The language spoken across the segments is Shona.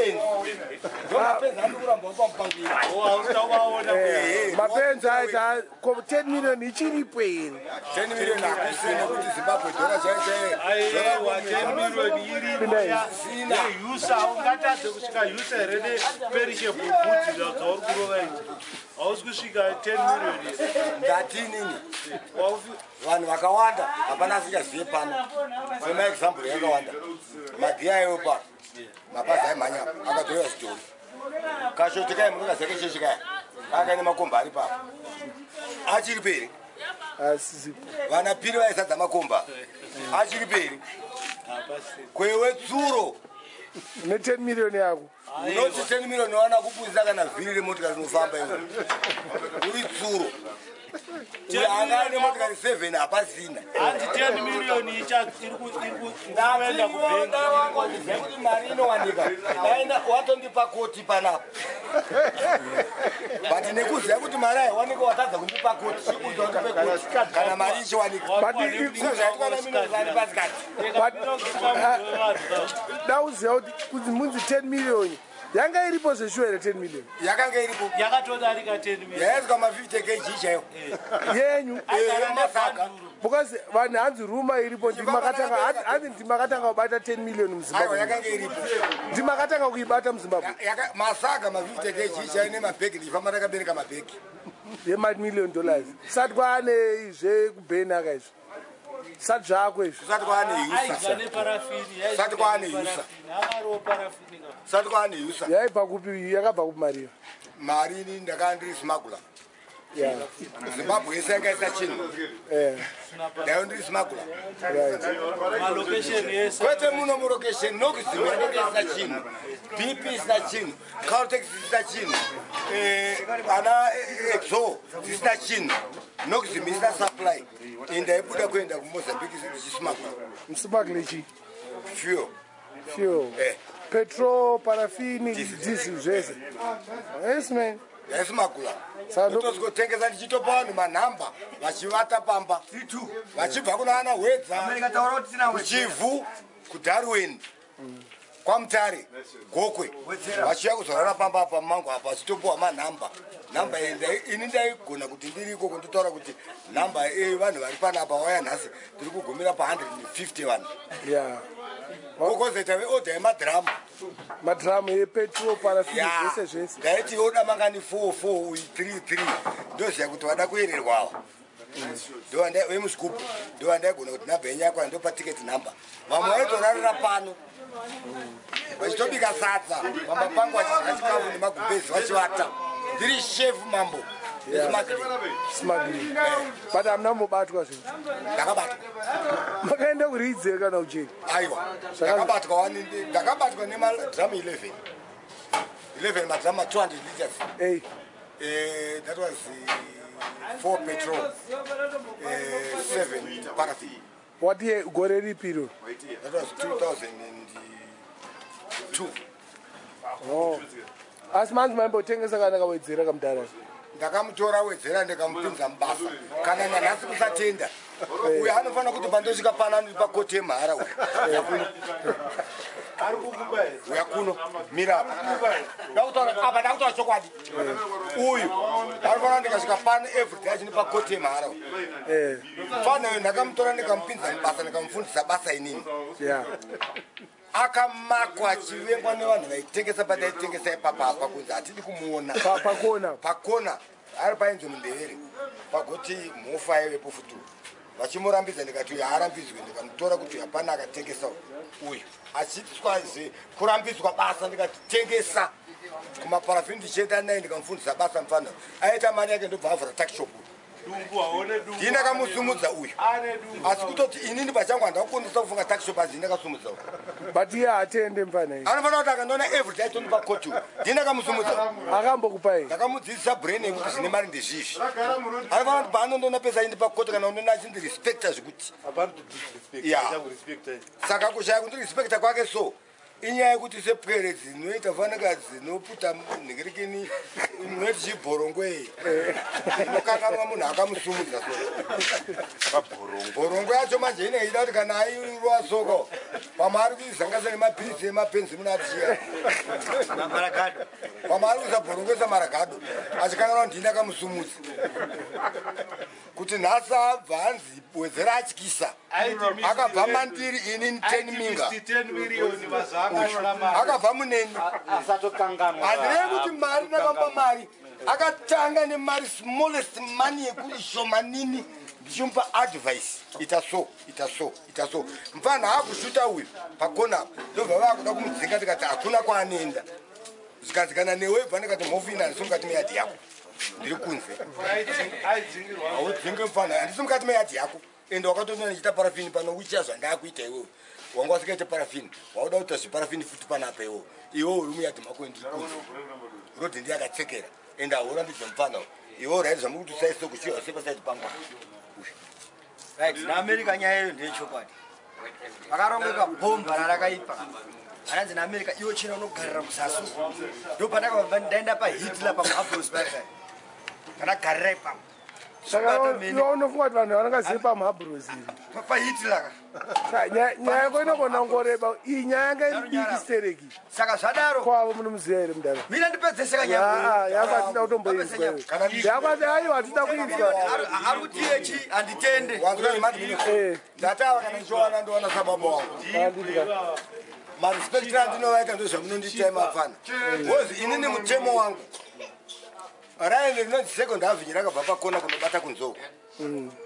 Ibenzi ndomapenzi andikuramba wapamupangira. Mapenzi aita ko 10 million ichiripo here? 10 million hakusina kuti Zimbabwe dhora chaichai. Aiwa, 10 million iripo yeusa. Ungatadze kusvika USA here neperishable goods dzauri kurova idzi? Hausi kusvika 10 million here? Ndati inini vanhu vakawanda hapana asingazive pano. Semaexample yakawanda, madhiya aiwepa mabhazi aimhanya akadhoreva zvidhori kashoti kai munokazake chechi kaya akaine makomba ari papo achiri peri. Asizipo. Vana piri vaisadza makomba achiri peri kwewe tsuro. Ne10 million yako. Unoti 10 million wana kupuzisa kana vhiri remotikari rinofamba iwe uri tsuro. Uyo anga ane motikari 7 hapasina. Hanzi 10 million iri kuenda kubhengi. Wangu kuti mari inowanika, daina watondipa koti panapa, but nekuziva kuti mari haiwanika watadza kundipa koti. Chibudza undipe koti kana mari ichiwanika. But sezvaitwa naminozani pasikati. But dauziva kuti kunzi munzi 10 million yanga iripo zveshuwa here, 10 million? Yakanga iripo. Yakatodarika 10 million. Yaiswa ma50 kg chaiwo. Yenyu? Masaga. Because vanhu hanzi rumour iripo ndimakatanga, hanzi ndimakatanga kubata 10 million Aiwa. muZimbabwe. Yakanga iripo. Ndimakatanga kuibata muZimbabwe. Masaga ma50 kg chaiwo nemabhegi, ndichifamba ndakabereka mabhegi. Yemamillion dollars sati kwaane zvekubhenaka izvi, sati zvako izvi. Kusati kwaane Aibva USA. neparafini. Sati kwaane USA. Akarowo parafini ka. Sati kwaane USA. Yaibva kupi? Yakabva kupi mariyo? Mari ini ndakanga ndiri smuggler. Zimbabwe yese yanga isina chinhu. Ndaiva ndiri smuggler. Malocation yese. Kwete muno mulocation, nokuzimu yanenge isina chinhu, BP isina chinhu, Caltex isina chinhu, ana Exo dzisina chinhu, nokuzimu isina supply. Ndaibuda kuenda kuMozambique ndichismuggler. Musmuggler chi? Fuel. Fuel? Eh. Petrol, parafini, diesel, zvese. Yes man. Ndaismuggler. Saka ndotosvikotengesa ndichitopa vanhu manhamba vachivata pamba vachibva kuna ana Hwedza, kuChivhu, kuDarwin, kwaMutare, Gokwe, vachiuya kuzorara pamba apa mangu apa vachitopiwa manhamba. Nhamba iyi ini ndaigona kuti ndiri ikoko ndotaura kuti nhamba vanhu vari panapa vauya nhasi tiri kugumira pa150 vanhu. Kokozoita veodha yemadhiramu. Madhiramu epetrol, parafini, zvese zvese. Ndaiti oda mangani? 4 4, uyu 3 3, ndoziva kuti vada kuyererwa ava vemusigubu. Ndovandaigona kuti nhamba yenyu yakwana, ndopa tiketi nhamba. Vamwe vaitorarira pano vachitobika sadza pamba pangu, vachidya chikafu nemagumbezi vachivata. Ndiri chef mambo nesmuggling. Smuggling, but hamuna mubatwa zvinhu? Ndakabatwa. Makaenda kuridzei kana ujeri? Aiwa, ndakabatwa wani. Ndakabatwa nemadhiramu 11, 11 madhiramu 200 liters. Ei. That was 4 petrol, 7 paraffin. Wati gore ripi iro? That was 2002. Oh. Asi manzi maimbotengesa kana kawedzera kamudhara? Ndakamutora wedzera ndikamupinza mubasa. Kana nanhasi kusatenda, uyo anofanira kuti pandosvika pano anondipa koti yemahara. Uyu uya kuno, mira apa. Ndakutaura apa, ndakutaura chokwadi. Uyu anofanira ndikasvika pano everyday achindipa koti yemahara uyu. Fana uyu ndakamutora ndikamupinza mubasa, ndikamufundisa basa inini. Akamakwa achivengwa nevanhu vaitengesa pataitengesa ipapa apa, kunzi hatidi kumuona. Pakona. Pakona ari painzi mundevere pagoti mhofa yaivepo futi vachimurambidza. Ndikati uyu haarambidzwe. Ndikamutora kuti uyu hapana akatengesa uyu, achiitwazve kurambidzwa basa. Ndikati tengesa kumaparafini, ndichienda naye ndikamufundisa basa. Mufanira aita mari yake, ndobva avhura tuckshop. Ndini ndakamusumudza uyu, asi kutoti inini pachangu handakukundisa kufunga tuckshop, asi ndini ndakasumudza uyu. But iye haatende mufana iyi. Anofanira kuti akandiona everyday atondipa koti uyu. Ndini ndakamusumudza. Akambokupai? Ndakamudzidzisa brain yekuti zvine mari ndezvizvi. Anofanira kuti paanondoona pesa achindipa koti, kana undoona achindirespekta zvekuti ya. Saka kushaya kundirespekta kwake, so Inyaya yekuti sepwere dzinoita fanika dzinoputa nhingirikini inoti chibhorongwe inokanganwa munhu akamusumudza so bhorongo yacho manje inenge ichida kuti kana airwa soko pamwe ari kuizangasa nemapiritsi emapenzi munadziya pamwe ari kuisa bhorongo isa maragado achikanganwa ndini akamusumudza kuti nhasi abva anzi wedzera atyisa akabva mandiri ini 10 minga akabva muneni handirei kuti mari ndakamba mari akatanga nemari smallest money yekuti shomanini ndichimupa advice ita so ita so ita so mufana akushuta uyu pakona apa ndobva vakuda kumudzinga tikati hakuna kwaanoenda zvikanzi kana newe bva ndikati mhofu ina handisi mukati meyadhi yako ndiri kunze haudzinge mufana handisi mukati meyadhi yako ende wakatoona ndichiita parafini pano uchiya zvandakuita iwewe wanga usikaite parafini wauda kuita zveparafini futi panapa iwewe iwewe uri muyadhi mako ndiri kunze rodhi ndiyakatsekera ende haurambidze mufana iwewe raiti zvamuri kuti usaiso kuchiwa sepasaiti pangu. Right, naAmerica nyaya iyo ndeyechokwadi. Vakarongeka bhomba rarakaipa. Ananzi naAmerica iwo china unogarira kusasu. Ndopandakabva ndaenda paHitler pamuhabros paya. Ndakagarira ipapo. Saka iwe unofunga kuti vanhu vanongazive pamuhabros iri PaHitler ka. Nyaya yako inogona kungoreba iyi nyaya yanga iri diki stereki. Saka zvadaro kwavo munomuziva here mudara? Mina ndipedzese kanyaya. Yako hatina kutomboinzwa iwe. Yako aiwa hatina kuinzwa. Ari kuti yechi handitende. Ndatava kana ndichiwana ndowana sababa wangu. Marespect andinovaita ndozvamunondiita mafana. Wozi inini mutemo wangu. Raini rinonzi second avenue rakabva pakona kunobata kunzou.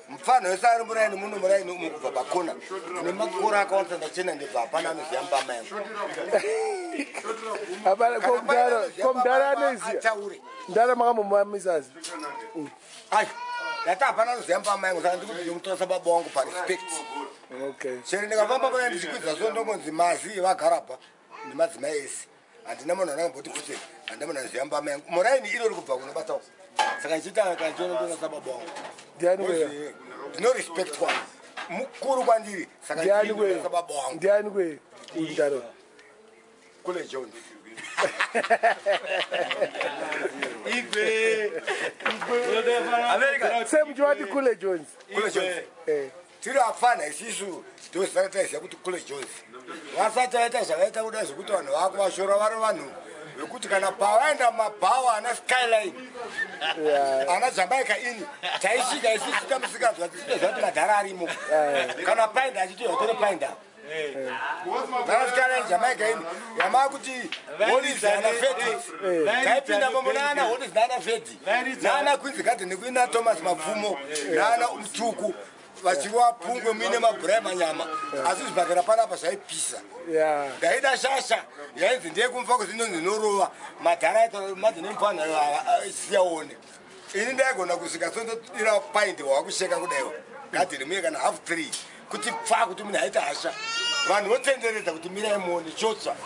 Mufana wese ari muraini muno muraini umu kubva pakona. Ndine makore akawandisa ndachena ndibva hapana anoziva mbama yangu. Hapana komudhara anoiziva. Mudhara makambomamisazi. Ai ndati hapana anoziva mbama yangu saka ndikuti ndinomutora sababa wangu parespect. Okay. Chero ndikafamba kuna ndichikwidza so ndombonzi mazi vagarabha nemadzimai ese. Handina munhu anongamboti pfutseki handina munhu anoziva mbama yangu. Muraini iro ri kubva kunobata uko. Saka ndichiita kana ndichiona ndoona sababa wangu. Ndiani kweyo? Ndinorespectwa mukuru kwandiri saka Ndiani kweyo? sababa wangu. Ndiani kweyo? Mudhara. Kule Jones. Igwe. America. Semuchiwati Kule Jones. Kule Jones. Tiri afana isisu ndosaka taiziva kuti Kule Jones. Vasati vaita zvavaita kudai zvekuti vanhu vakuvashora vari vanhu vekuti kana pavaenda mabhawa ana Skyline ana Jamaica ini taisvika isisu tamusikazwa tichitoziva kuti madhara arimo kana painda achitoziva tore painda ana Skyline Jamaica ini yamaa kuti Hollis ana Fedi taipinda muna ana Hollis naana Fedi naana Queen's Garden nekuina Thomas Mapfumo naana Mtuku vachirwa pungwe muine mabhurai manyama asi zvibhakera panapa zvaipisa. Ndaida shasha yainzi ndeyekumufa kuti inonzi inorova madhara aita madzi nemufana siyaone ini ndaigona kusvika sondodira paindi wakusheka kudaiwo gadheni muye kana 3:30 kuti pfa kuti munhu aita hasha vanhu votenderedza kuti mirai muone chotsva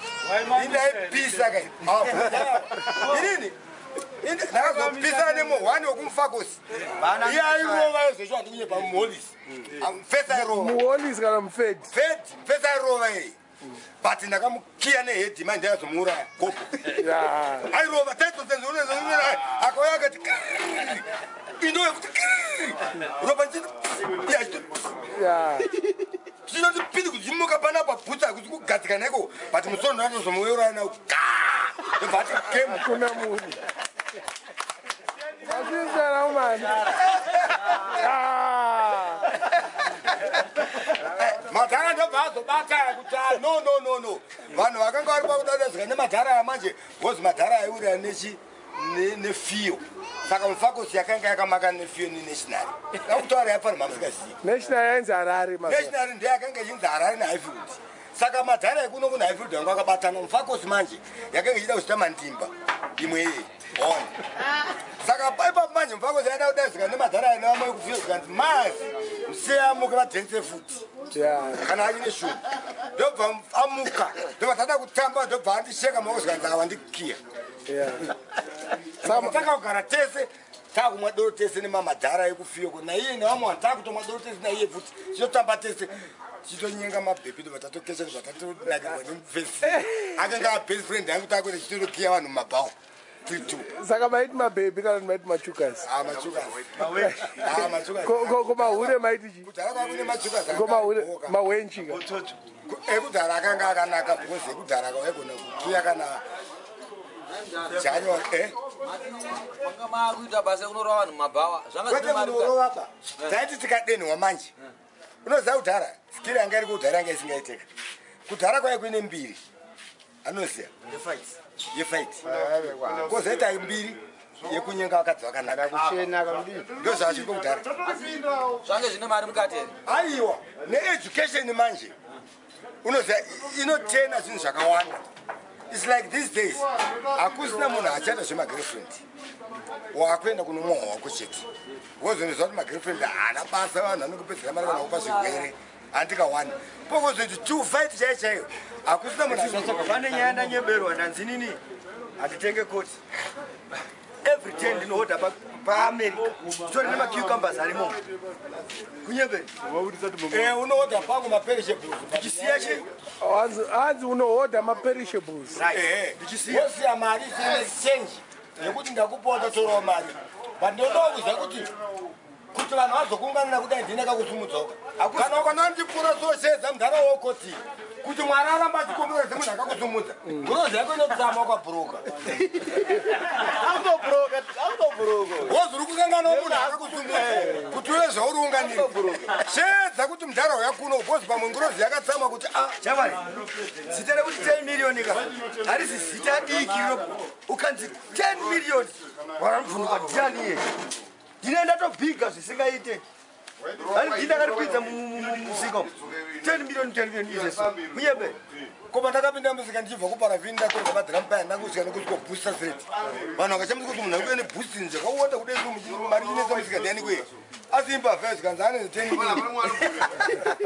ini ndaipisa kai inini ndakazopisa nemuhwani wekumufakosi iye airova yozosho handikunyepa muholisi mfesa airova Muholisi kana mufedi? Fedi mfesa airova iyi but ndakamukiya nehedhi manje ndakazomuuraya gogo airova taitosenza akauya akati indo yekuti ropa ndichiti chinoti pindi kudzimuka panapa bhutsa kuti kugadzika naiko but musoro ndakatozomuuraya nawo ndobva ati game kuna munhu. Azvizara mani. Madhara ndobva azobata kuti no no no no. Vanhu vakanga vari pakudadazika nemadhara aya manje because madhara aiuraya nechi nefiyo. Saka mufakosi yakanga yakamaka nefiyo nenational. Ndakutaura yapfana mamusikazivi. National yainzi Harare mazuva. National ndiyo yakanga ichinzi Harare neHighfield. Saka madhara ekuno kuna Highfield vanga vakabatana mufakosi manje yakanga ichida kuzvita mandimba imwe iyi. One. Saka ipapo manje mufakosi yaida kudazika nemadhara aya nevamwe ekufiyo zvikanzi mazi musiyamuke vadhense futi. Kana achine shungu ndobva amuka ndobva tada kutamba ndobva andisheka maoko zvikanzi awandikiya. Saka takagara tese takumwa doro tese nemamadhara ekufiyo naiye nevamwe vanhu takutomwa doro tese naiye futi tinotamba tese. Tichitonyenga mabhebhi, tobva tatokesha, tobva tatonakirwa nemufesi akanga abest friend yangu. Takuti tichitokiya vanhu mumabhawa tiri two. Saka maiti mabhebhi kana kuti maiti machukas? Ah, machukas. Ah, machukas. Ko mahure maiti chi? Kudhara kwakune machukas. Ko mahure, mawenchi ka? Ekudhara akanga akanaka because ekudhara waigona kukiya kana January, eh? Manga maakuita basa rekunorova vanhu mumabhawa, zvanga Kwete zvine mari mukati. kunorova pa. Taiti tikadenhwa manje, unoziva kudhara skill yanga iri kudhara yanga isingaiteka. Kudhara kwai kuine mbiri, anoziva yefight, kwozoita mbiri yekunyenga vakadzi vakanaka. Ndo zvazviko kudhara. Zvange zvine mari mukati here? Aiwa, needucation manje, unoziva, inotena zvinhu zvakawanda. Its like these days hakusina munhu achaita zvemagirlfriend. Wakuenda kunomwa wako chete, wozonoziva kuti magirlfriend haana basa, vanhu vanokupedzera mari kana kupa zvirwere, handikawani pokozoti two fight chaiyo chaiyo, hakusina munhu achatsvaka. Pane nyaya ndanyeberwa, ndanzi nini handitenge koti. Every day ndinohodha paAmerica, titori nemacucumbers arimo. Kunyeberi. Unoodha pangu maperishables. Ndichisiya chi? Hanzi unohodha maperishables. Ndichisiya. Wosiya mari isine exchange yekuti ndakupawo, ndatorawo mari, but ndinodawo kuziva kuti vanhu vazokunganira kudai, ndine kakusumudzoka kana ukana ndipfuura soshedza mudhara wokoti kuti Mwari aramba achikomberedza munhu akakusumudza, ngurozi yako inotsama wakabhuruka, wozuri kukanganawo munhu akakusumudza kuti uye zvauri unganira. Shedza kuti mudhara uya kuno, because pamwe ngurozi yakatsama kuti a Chamwari, zita rekuti 10 million ka harisi zita diki rino. Ukanzi 10 million, waranobvunduka, ndiani iye? Ndine ndatobhiga zvisingaite, hani ndini ndakaripidza musika umu. 10 million, 10 million izveso munyebe. Koma ndakapinda musika ndichibva kuparafini, ndatorwa madhiramu paya, ndangosvika nekusvika booster set. Vanhu vakashamisa kuti munhu akuya neboost zvakawanda kudai so, mari inetsa musika ndiani kuye? Asi imbavha, zvikanzi ane 10 million,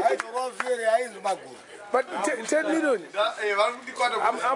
aitorwa fere, ainzi maguru. But 10 million. I'm